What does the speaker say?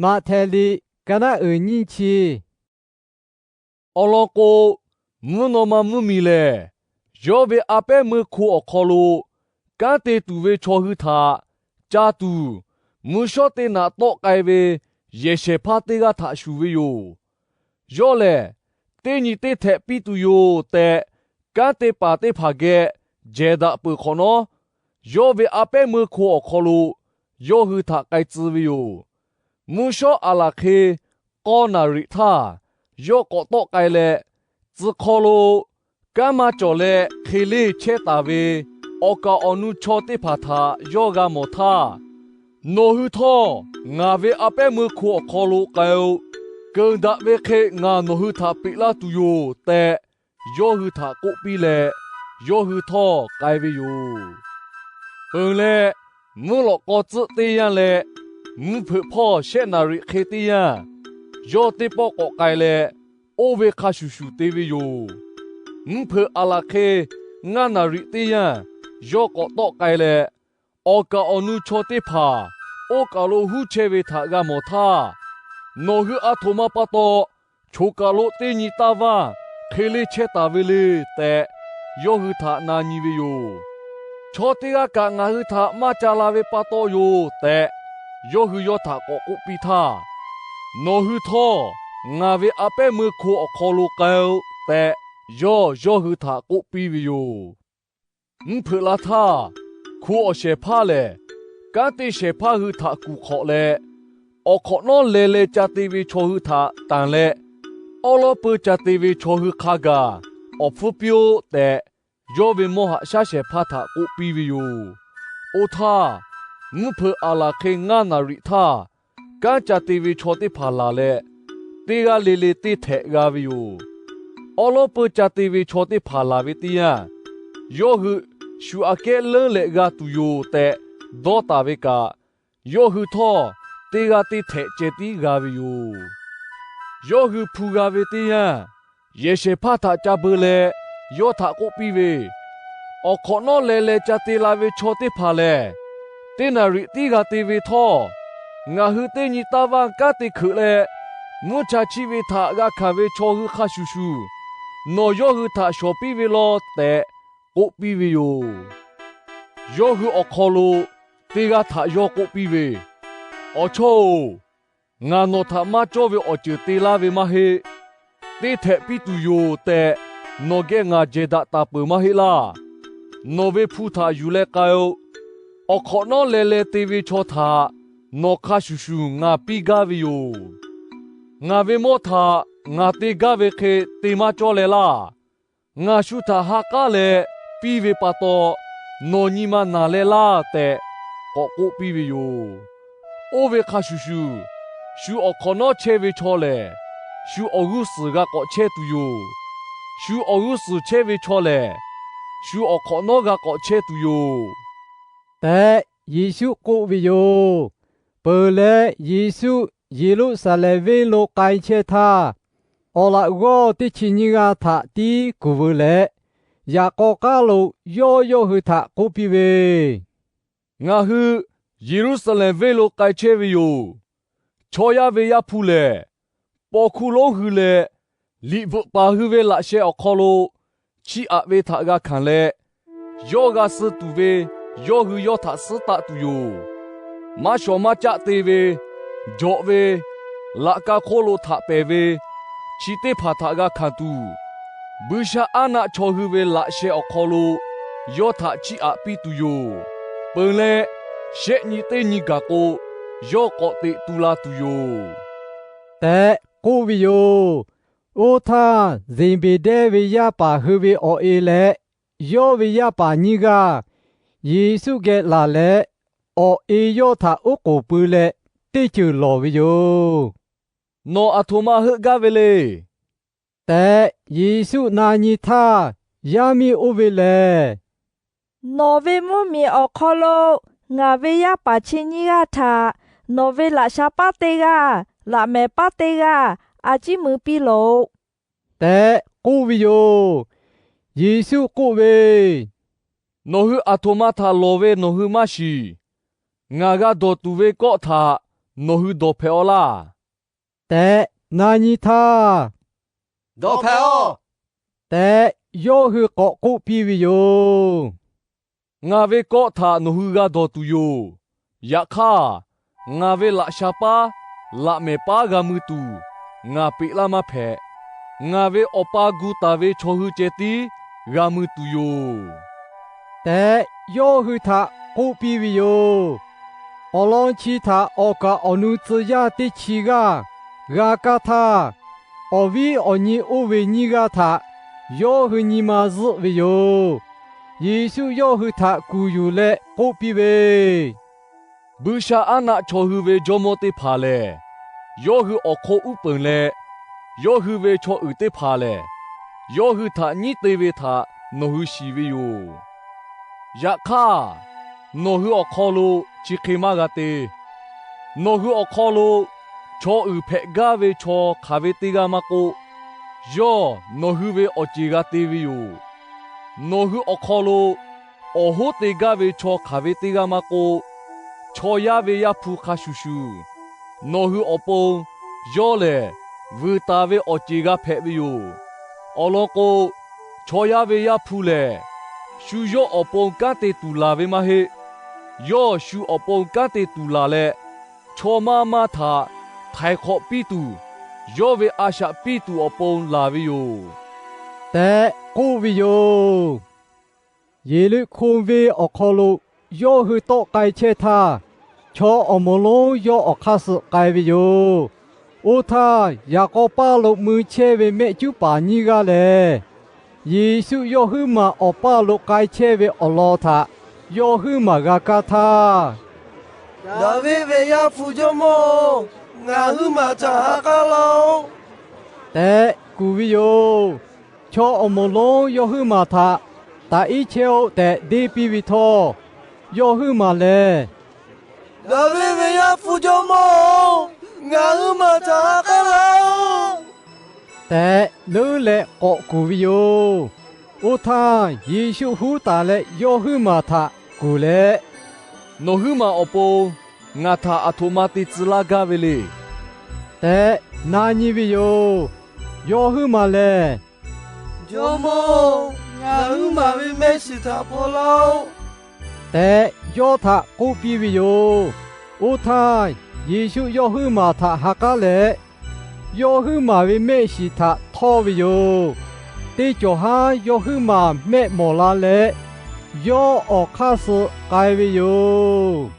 Maꞈhtehˍ liꞈ ka naˆ uiˍ nyiˇ chi. Awˬ lawn k'o, mvuhˇ naw ma mvuhˇ miˬ lehˬ, yawˇ ve a pehˉ meuˇ hko awˬ hk'aw lo kanˉ te tuˬ ve chaw hui htaꞈ ca tuˬ, mvuhˇ shawˉ teˇ naꞈ tawˆ k'ai ve yehˬ shehˍ hpaˇ teˇ g'aˇ htaꞈ shuˍ ve yoˬ. Yawˇ lehˬ, teˇ nyi teˇ htehꞈ piˇ tuˬ yoˬ tehꞈ, kanˉ te paˍ teˇ hpaˍ geh jehˬ daꞈ peuˬ hk'awꞈ nawˉ, yawˇ ve a pehˉ meuˇ hko awˬ hk'aw lo yawˇ hui htaꞈ k'ai tcuh ve yoˬ. Mvuhˇ shawˉ aˬ laˬ hk'e k'awˇ naˍ riꞈ htaˇ, yawˇ k'awꞈ tawˆ k'ai leh, tcuh hk'aw lo kanˉ maˇ cawˬ leh hk'e leˇ chehˇ taˍ ve awˬ kaˍ awˬ nu chaw teˇ hpaˍ htaꞈ yawˇ g'a mawˬ htaˇ, Nawˬ hui htawˇ ngaˬ ve a pehˉ meuˇ hko awˬ hk'aw lo k'ai-o. Keunˍ daꞈ ve hk'e ngaˬ nawˬ hui htaꞈ peꞈ laˇ tuˬ yoˬ tehꞈ, yawˇ hui htaꞈ k'oˆ piˇ leh, yawˇ hui htawˇ k'ai ve yoˬ. Peuˬ leh, mvuhˇ lawꞈ k'aw tcuhˆ teˇ yanˇ leh mvuhˇ hpeuꞈ hpawˇ shehˆ naˍ riꞈ hk'e teˇ yanˇ, yawˇ teˇ pawˆ k'awꞈ k'ai leh, oˇ ve hk'a shuˍ shuˍ te ve yoˬ. Mvuhˇ hpeuꞈ aˬ laˬ hk'e ngaˇ naˍ riꞈ teˇ yanˇ, yawˇ k'awꞈ tawˆ k'ai leh, awˬ kaˍ awˬ nu chaw teˇ hpaˍ oˇ kaˬ lo huˉ chehˇ ve htaꞈ g'a mawˬ htaˇ, Nawˬ hui a htoꞈ ma pa taw choˬ kaˬ lo teˇ nyi taˇ vaˇ hk'e leˇ chehˇ taˍ ve le tehꞈ, yawˇ hui htaꞈ na nyi ve yoˬ. Chaw teˇ g'aˇ kaꞈ ngaˬ hui htaꞈ maˇ ca la ve pa taw yoˬ tehꞈ, yawˇ hui yawˇ htaꞈ k'awꞈ k'oˆ piˇ htaˇ, Nawˬ hui htawˇ ngaˬ ve a pehˉ meuˇ hko awˬ hk'aw lo k'ai-o tehꞈ, yawˇ yawˇ hui htaꞈ k'oˆ piˇ ve yoˬ. Mvuhˇ hpeuꞈ la htaˇ, hko awˬ shehˍ hpaˇ lehˬ, kanˉ te shehˍ hpaˇ hui htaꞈ kuˬ hk'awꞈ leh, awˬ hk'awꞈ nawˉ leh leh ca te ve chaw hui htaꞈ tanˬ leh, awˉ lawˉ peu ca te ve chaw hui hk'a gaˬ awˬ hpfuhˇ piˇ-oˆ tehꞈ, yawˇ ve mawˇ haꞈ shaˉ shehˍ hpaˇ htaꞈ k'oˆ piˇ ve yoˬ. Oˇ htaˇ, mvuhˇ hpeuꞈ aˬ laˬ hk'e ngaˇ naˍ riꞈ htaˇ, kanˉ ca te ve chaw teˇ hpaˍ laˬ leh, teˇ g'aˇ le le teˇ htehꞈ g'a ve yoˬ. Awˉ lawˉ peu ca te ve chaw teˇ hpaˍ laˬ ve teˇ yanˇ, yawˇ hui shu aꞈ kehˉ leuˉ leh g'a tuˬ yoˬ tehꞈ dawˇ taˍ ve kaꞈ, yawˇ hui htawˇ teˇ g'aˇ teˇ htehꞈ ceh tiˉ g'a ve yoˬ. Yawˇ hui hpu g'a ve teˇ yanˇ, yehˬ shehˍ hpaˇ htaꞈ ca beu leh yawˇ htaꞈ k'oˆ piˇ ve, Awˬ hk'awꞈ nawˉ leh leh ca te la ve chaw teˇ hpaˍ lehˬ, teˇ naˍ riꞈ tiˉ g'a te ve htawˇ, ngaˬ hui teˇ nyi taˇ vaˇ kanˉ te hkeuꞈ leh, mvuhˇ cha chiˆ ve htaꞈ g'a hkanˍ ve chaw hui hk'a shuˍ shuˍ, nawˬ yawˇ hui htaꞈ shawˍ piˇ ve law tehꞈ k'oˆ piˇ ve yoˬ. Yawˇ hui awˬ hk'aw lo teˇ g'aˇ htaꞈ yawˇ k'oˆ piˇ ve, Awˬ chawˇ-oˬ, ngaˬ nawˬ htaꞈ maˇ cawˇ ve awˬ ceuˬ te laˇ ve maˇ heˆ. Teˇ htehꞈ piˇ tuˬ yoˬ tehꞈ nawˬ geh ngaˬ jehˬ daꞈ taˍ peuˬ maˇ heˆ laˇ. Nawˬ ve hpu htaꞈ yuˬ leh k'ai-o. Awˬ hk'awꞈ nawˉ leh leh te ve chaw htaꞈ nawˬ hk'a shuˍ shuˍ ngaˬ piˇ gaˇ ve yoˬ. Ngaˬ ve mawˇ htaꞈ ngaˬ te gaˇ ve hk'e te maˇ cawˇ leh laˇ. Ngaˬ shu htaꞈ ha k'aˉ leh piˇ ve pa taw, nawˬ nyi ma naˬ leh laˇ tehꞈ k'awꞈ k'oˆ piˇ ve yoˬ. Oˇ ve hk'a shuˍ shuˍ, shu awˬ hk'awꞈ nawˉ chehˇ ve chaw lehˬ, shu awˬ g'uˇ suhˍ g'a k'awꞈ chehˇ tuˬ yoˬ. Shu awˬ g'uˇ suhˍ chehˇ ve chaw lehˬ, shu awˬ hk'awꞈ nawˉ g'a k'awꞈ chehˇ tuˬ yoˬ tehꞈ Yeˍsuˆ k'oˆ ve yoˬ. Peuˬ leh, Yeˍsuˆ Yeˍruˆsaˍlehnˍ venˇ lo k'ai chehˇ htaˇ, awˬ laꞈ g'awˇ teˇ chi nyiˇ g'aˇ htaꞈ tiˉ kuˬ veu leh, yaꞈ k'aw k'aˉ lo yawˇ yawˇ hui htaꞈ k'oˆ piˇ ve, Ngaˬ hui Yeˍruˆsaˍlehnˍ venˇ lo k'ai chehˇ ve yoˬ. Chaw yaˇ ve Yaˇ hpu lehˬ, paw hkuˇ lonˉ hui leh liꞈ bvuhꞈ paˍ hui ve laꞈ sheh awˬ hk'aw lo chiˇ aꞈ ve htaꞈ g'a hkanˍ leh, yawˇ g'a suh tuˬ ve yawˇ hui yawˇ htaꞈ suhˉ taˆ tuˬ yoˬ. Maˇ shawˍ maˇ caˆ te ve, jawꞈ ve, laꞈ ka hk'oˆ lo htaꞈ pehˍ ve, chi teˇ hpaˍ htaꞈ g'a hkanˍ tuˬ, buiˇshaˆaˉnaˆ chaw hui ve laꞈ sheh awˬ hk'aw lo yawˇ htaꞈ chiˇ aꞈ piˇ tuˬ yoˬ. Peuˬ leh, shehˆ nyi teˇ nyi gaˬ k'o, yawˇ k'awꞈ teꞈ tu la tuˬ yoˬ tehꞈ k'oˆ ve yoˬ. Oˇ htaˇ, Zeˍbeˍdehˇ ve yaˇ paˍ hui ve awˬ e leh yawˇ ve yaˇ paˍ nyiˇ g'aˇ Yeˍsuˆ geh laˬ leh, awˬ e yawˇ htaꞈ oˉ k'oˍ pui leh teˇ ceuˬ lawˬ ve yoˬ. Nawˬ aˬ htoꞈ ma heuˆ gaˇ ve le tehꞈ Yeˍsuˆ na nyi htaˇ, yaˇ miˇ oˇ ve lehˬ, Nawˬ ve mvuhˇmiˬ awˬ hk'aw lo ngaˬ ve yaˇ paˍ chi nyiˇ g'aˇ htaꞈ nawˬ ve laꞈ sha paˉ teˇ g'aˇ, laꞈ mehˍ paˉ teˇ g'aˇ a ciˉ mui piˇ lawˬ-oꞈ tehꞈ k'oˆ ve yoˬ. Yeˍsuˆ k'oˆ ve, Nawˬ hui aˬ htoꞈ ma htaꞈ lawˬ ve nawˬ hui maˇ shiˍ. Ngaˬ g'a dawˬ tuˬ ve kawˆ htaꞈ nawˬ hui dawˬ hpehꞈ-aw laˇ tehꞈ na nyi htaˇ, Dawˬ hpehꞈ-aw tehꞈ yawˇ hui k'awꞈ k'oˆ piˇ ve yoˬ. Ngaˬ ve kawˆ htaꞈ nawˬ hui g'a dawˬ tuˬ yoˬ. Yaꞈ hk'aˇ, ngaˬ ve laꞈ sha paˉ laꞈ mehˍ paˉ g'a mui tuˬ ngaˬ peꞈ laˇ maˇ hpehꞈ. Ngaˬ ve Awˬ pa gu taˍ ve chaw hui ceh tiˉ g'a mui tuˬ yoˬ tehꞈ yawˇ hui htaꞈ k'oˆ piˇ ve yoˬ. Awˬ lawn chi htaꞈ awˬ kaˍ awˬ nu tcuh yaˇ teˇ chi g'aˇ g'a kaˇ htaˇ, awˬ viˉ awˬ nyi oˇ ve nyiˇ g'aˇ htaꞈ yawˇ hui nyi ma zuhˆ ve yoˬ. Yeˍsuˆ yawˇ hui htaꞈ kuˬ yuˬ leh k'oˆ piˇ ve, Buiˇshaˆaˉnaˆ chaw hui ve jawˇmawˇ teˇ hpaˍ lehˬ, yawˇ hui awˬ hk'aw uˉ peunˍ leh, yawˇ hui ve chaw uiˍ teˇ hpaˍ lehˬ, yawˇ hui htaꞈ nyiˉ te ve htaꞈ nawˬ hui shiˍ ve yoˬ. Yaꞈ hk'aˇ, nawˬ hui awˬ hk'aw lo chi hk'e maˇ g'a te. Nawˬ hui awˬ hk'aw lo chaw uiˍ hpehꞈ gaˇ ve chaw hk'aˬ ve teˇ g'aˇ maˇ k'oˆ, yawˇ nawˬ hui ve awˬ ceˬ g'a te ve yoˬ. Nawˬ hui awˬ hk'aw lo awˬ hoˉ te gaˇ ve chaw hk'aˬ ve teˇ g'aˇ maˇ k'oˆ, chaw yaˇ ve Yaˇ hpu hk'a shuˍ shuˍ, nawˬ hui awˬ pon yawˇ lehˬ vuiˬ taˍ ve awˬ ceˬ g'a hpehꞈ ve yoˬ. Awˬ lawn k'o, chaw yaˇ ve Yaˇ hpu lehˬ, shu yawˇ awˬ pon kanˉ te tuˬ laˬ ve maˇ heˆ. Yawˇ shu awˬ pon kanˉ te tuˬ laˬ leh, chaw maˇ maˇ htaꞈ htaiˍ hk'awꞈ piˇ tuˬ, yawˇ ve a shaꞈ piˇ tuˬ awˬ pon laˬ ve yoˬ tehꞈ k'oˆ ve yoˬ. Yeˍriˆhkoˇ venˇ awˬ hk'aw lo yawˇ hui tawˆ k'ai chehˇ htaˇ, chaw awˬ moˍ lonˉ yawˇ awˬ hk'aˇ suh k'ai ve yoˬ. Oˇ htaˇ, yaꞈ k'aw paˇ lo mui chehˇ ve mehˆ cuˉ paˍ nyiˇ g'aˇ lehˬ, Yeˍsuˆ yawˇ huiˉ maˬ awˬ paˇ lo k'ai chehˇ ve awˬ lawn htaꞈ yawˇ huiˉ maˬ g'a kaˇ htaˇ, Daˍviˆ ve Yaˇ hpu Jawˇmawˇ-oˬ, ngaˬ huiˉ maˬ htaꞈ ha k'aˉ laˇ-oˆ tehꞈ kuˬ ve yoˬ. Chaw awˬ moˍ lonˉ yawˇ huiˉ maˬ htaꞈ taꞈ iˉ chehˇ-oˆ tehꞈ deˇ piˇ ve htawˇ, yawˇ huiˉ maˬ lehˬ, Daˍviˆ ve Yaˇ hpu Jawˇmawˇ-oˬ, ngaˬ huiˉ maˬ htaꞈ ha k'aˉ laˇ-oˆ tehꞈ leuˉ leh k'awꞈ kuˬ ve yoˬ. Oˇ htaˇ, Yeˍsuˆ huˉ taˍ leh yawˇ huiˉ maˬ htaꞈ kuˬ leh, Nawˬ huiˉ maˬ awˬ pon ngaˬ htaꞈ aˬ htoꞈ ma te tcuh laˇ gaˇ ve le tehꞈ na nyi ve yoˬ. Yawˇ huiˉ maˬ lehˬ, Jawˇmawˇ-oˬ, ngaˬ huiˉ maˬ ve mehˆ shiˍ htaꞈ hpaw laˇ-oˆ tehꞈ yawˇ htaꞈ k'oˆ piˇ ve yoˬ. Oˇ htaˇ, Yeˍsuˆ yawˇ huiˉ maˬ htaꞈ ha k'aˉ leh, yawˇ huiˉ maˬ ve mehˆ shiˍ htaꞈ htawˇ ve yoˬ. Teˇ cawˬ haˉ yawˇ huiˉ maˬ mehˆ mawˬ la leh, yawˇ awˬ hk'aˇ suh k'ai ve yoˬ.